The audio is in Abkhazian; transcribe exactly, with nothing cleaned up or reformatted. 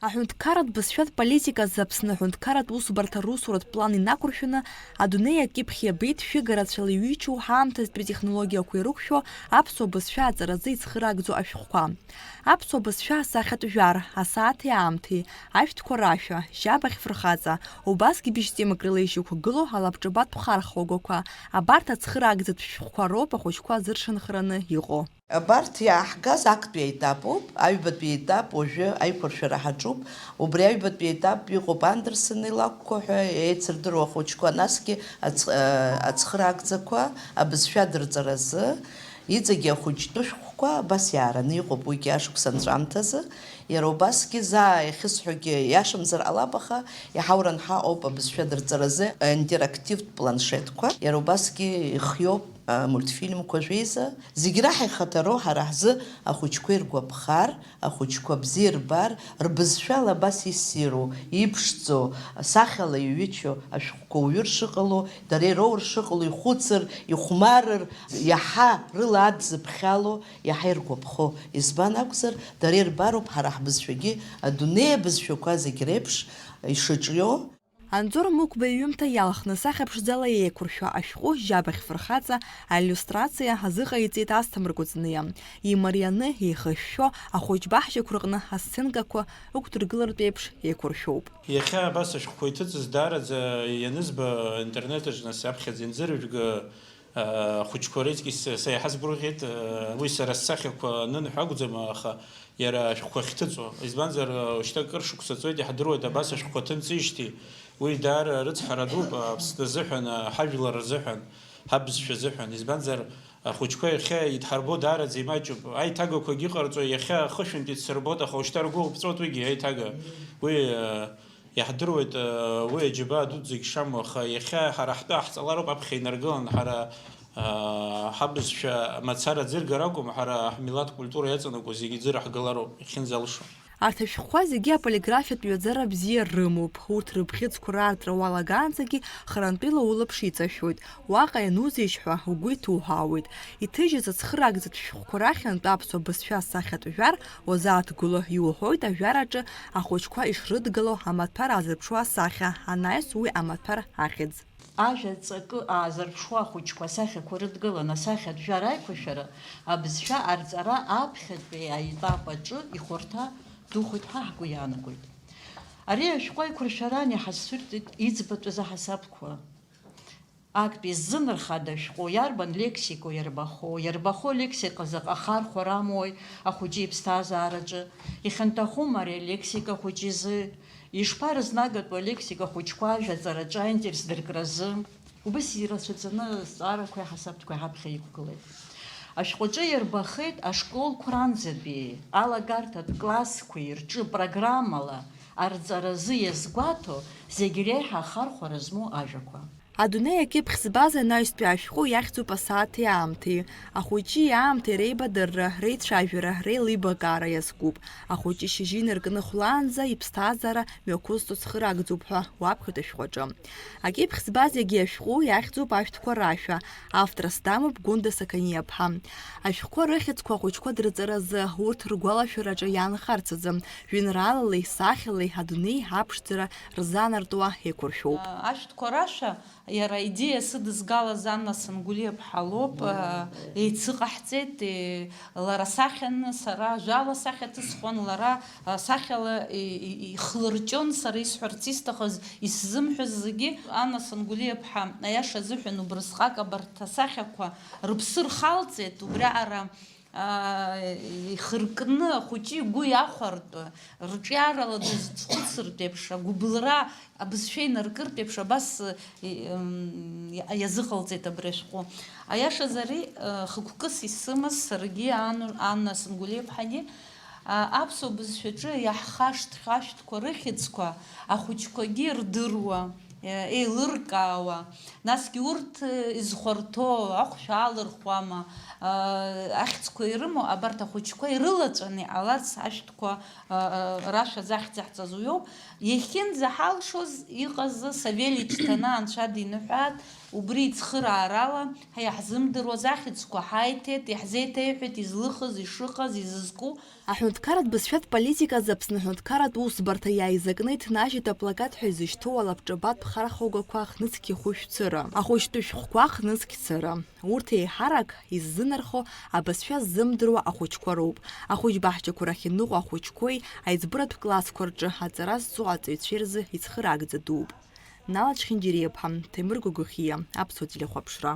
Аҳәынҭқарратә бызшәатә политика азы Аԥсны аҳәынҭқарратә усбарҭа русуратә план инақәыршәаны, адунеи акьыԥхь иабеит шәыга рацәала иҩычоу ҳаамҭазтәи атехнологиақәа ирықәшәо аԥсуа бызшәа аҵаразы ицхыраагӡоу ашәҟәқәа. Аԥсуа бызшәа асахьатә жәар, асааҭи аамҭеи, ашәҭқәа рашәа, жьабаӷь фырхаҵа, убасгьы быжьҵимак рыла ишьақәгылоу алабҿабатә ԥхархуагақәа, абарҭ ацхыраагӡатә шәҟәқәа роуп ахәыҷқәа зыршанхараны иҟоу. Абарҭ иааҳгаз актәи аетапуп, аҩбатәи аетап уажәы аиқәыршәара ҳаҿуп. Убри аҩбатәи аетап иҟоуп Андерсен илакәқәа ҳәа еицырдыруа ахәыҷқәа, насгьы ацх-, ацхыраагӡақәа абызшәа дырҵаразы, иҵегьы ахәыҷтәы шәҟәқәа абас иаараны иҟоуп, уигьы ашықәс анҵәамҭазы. Иара убасгьы заа иахьысҳәогьы иашамзар ҟалап, аха иаҳа уранҳа ауп абызшәа дырҵаразы аинтерактивтә планшетқәа, иара убасгьы ихиоуп, а, мультфильмқәа жәеиза. Зегь раҳа ихаҭароу ҳара ҳзы ахәыҷқәа иргәаԥхар, ахәыҷқәа бзиа ирбар, рбызшәала абас иссиру, иԥшӡоу, сахьала иҩычоу ашәҟәқәа уаҩы ршыҟало, дара ироур шыҟало ихәыцыр, ихәмарыр, иаҳа рыла адзыԥхьало, иаҳа иргәаԥхо. Избан акәзар, дара ирбароуп ҳара ҳбызшәагьы адунеи абызшәақәа зегь реиԥш ишыҿио. Анзор Мықәба иҩымҭа иалхны сахьа ԥшӡала еиқәыршәо ашәҟәы Жьабаӷь фырхаҵа аиллиустрациа азыҟаиҵеит Асҭамыр Кәыҵниа. Имарианы, еихышәшәо, ахәыҷ баҳчақәа рҟны асценкақәа ықәдыргылартә еиԥш еиқәыршәоуп. Иахьа абас ашәҟәқәа иҭыҵыз даараӡа ианызба, интернет аҿы нас аԥхьаӡа ианӡырыжәга, ахәыҷқәа реизгьы са, са иаҳа сгәырӷьеит, уи сара ссахьақәа анын ҳәа акәӡам, аха иара ашәҟәқәа ахьҭыҵуа. Избанзар, шьҭа кыр шықәса ҵуеит, иаҳдыруеит абас ашәҟәқәа ҭымҵижьҭеи. Уи даара рыцҳара дууп Аԥсны азыҳәан, ҳажәлар рзыҳәан, ҳабызшәа азыҳәан. Избанзар, ахәыҷқәа иахьа идҳарбо даараӡа имаҷуп. Аиҭагақәагьы ыҟарҵо, иахьа хышәынтә идсырбоит, аха ушьҭа ргәы ҟаԥҵәоит уигьы аиҭага. Уи, Иаҳдыруеит, уи аџьабаа дуӡӡагь шамоу, аха иахьа ҳара ҳтәы ҟаҳҵалароуп аԥхьа инаргылан, ҳара, ҳабызшәа мацара аӡыргара акәым, ҳара ҳмилаҭ культура иаҵанакуа зегьы ӡыраҳгалароуп, иахьынӡалшо. Арҭ ашәҟәқәа зегьы аполиграфиатә ҩаӡара бзиа рымоуп. Урҭ рыбӷьыцқәа раартра уалагаанӡагьы харантәила улаԥш иҵашәоит. Уаҟа ианузеишь ҳәа угәы иҭуҳәаауеит. Иҭыжьыз ацхыраагӡатә шәҟәқәа рахьынтә аԥсуа бызшәа асахьатә жәар уазааҭгыло иуҳәоит ажәараҿы ахәыҷқәа ишрыдгыло амаҭәар аазырԥшуа асахьа анаҩс уи амаҭәар ахьӡ. Ажәа ҵакы аазырԥшуа ахәыҷқәа асахьақәа рыдгылан асахьатә жәар аиқәыршәара абызшәа арҵара аԥхьатәи аетап аҿы ихәарҭа духоит ҳәа ҳгәы иаанагоит. Ари ашәҟәы аиқәыршәаран иҳазцәырҵит иӡбатәыз аҳасабқәа. Актәи ззынархада шәҟәы, иарбан лексикоу иарбахо, иарбахо лексика заҟа хархәара амои ахәыҷы иԥсҭазаараҿы, ихьанҭахома ари алексика ахәыҷы изы, ишԥарызнагатәу алексика ахәыҷқәа ажәаҵараҿы аинтерес дыркразы? Убыс ирацәаӡаны азҵаарақәеи аҳасабтәқәеи ҳаԥхьа иқәгылеит. Ашәҟәаҿы ирбахеит ашколқәа ранӡатәи алагарҭатә классқәеи рҿы программала арҵаразы иазгәаҭо зегь реиҳа ахархәара змоу ажәақәа. Адунеи акьыԥхь збаз анаҩстәи ашәҟәы иахьӡуп асааҭи аамҭеи. Ахәыҷи аамҭеи реибадырра, реицәажәара, реилибакаара иазкуп. Ахәыҷы шьыжьы инаркны хәлаанӡа иԥсҭазаара мҩақәызҵо цхыраагӡоуп ҳәа уаԥхьоит ашәҟәаҿы. Акьыԥхь збаз егьи ашәҟәы иахьӡуп ашәҭқәа рашәа, авторс дамоуп Гәында Сақаниаԥҳа. Ашәҟәқәа рыхьӡқәа ахәыҷқәа дырҵаразы, урҭ ргәалашәараҿы иаанхарц азы, жәеинраалалеи сахьалеи адунеи аԥшӡара рзанартуа еиқәыршәоуп. Ашәҭқәа рашәа иара аидеиа сыдызгалаз Анна Сангәлиаԥҳа лоуп. Еицыҟаҳҵеит, лара сахьаны, сара ажәала сахьа ҭысхуан, лара сахьала ихлырҷон сара исҳәарц исҭахыз, исзымҳәаз зегьы. Анна Сангәлиаԥҳа, аиаша азыҳәан, убрысҟак абарҭ асахьақәа рыԥсы рхалҵеит, убриаҟара аа, ихыркны ахәыҷы игәы иахәартә, рҿиарала дазхәыцыртә еиԥш, агәыбылра абызшәа инаркыртә еиԥш, абас, и-, м, иа-, иазыҟалҵеит абри ашәҟәы. Аиашаз ари, э, хықәкыс исымаз саргьы, Ану-, Анна Сангәлиаԥҳагьы, а, аԥсуа бызшәаҿы иаҳхашҭхьоу ашәҭқәа рыхьӡқәа ахәыҷқәагьы рдыруа, еилыркаауа, насгьы урҭ изхәарҭоу ахәшә аалырхуама, ахьӡқәа ирымоу абарҭ ахәыҷқәа ирылаҵәаны иҟаларц ашәҭқәа рашәа захьӡаҳҵаз уиоуп. Иахьынӡаҳалшоз иҟаз Савелич Ҭанаа анцәа диныҳәааит, Убри ицхыраарала, ҳа иаҳзымдыруаз ахьӡқәа ҳаиҭеит, иаҳзеиҭеиҳәеит излыхыз, ишыҟаз, изызку. Аҳәынҭқарратә бызшәатә политика азы Аԥсны аҳәынҭқарратә усбарҭа иааизакны иҭнажьит аплакат ҳәа изышьҭоу алабҿабатә хархәагақәа хныцқьахәы шәцыра, ахәыҷтәы шәҟәқәа хныцқьцыра. Урҭ еиҳарак иззынархо абызшәа ззымдыруа ахәыҷқәа роуп. Ахәыҷ баҳчақәа рахь иныҟәо ахәыҷқәеи аиҵбыратә классқәа рҿы аҵара зҵо аҵаҩцәеи рзы ицхыраагӡа дууп. Нала Чхинџьириаԥҳа, Ҭемыр Гогохиа, Аԥсуа телехәаԥшра.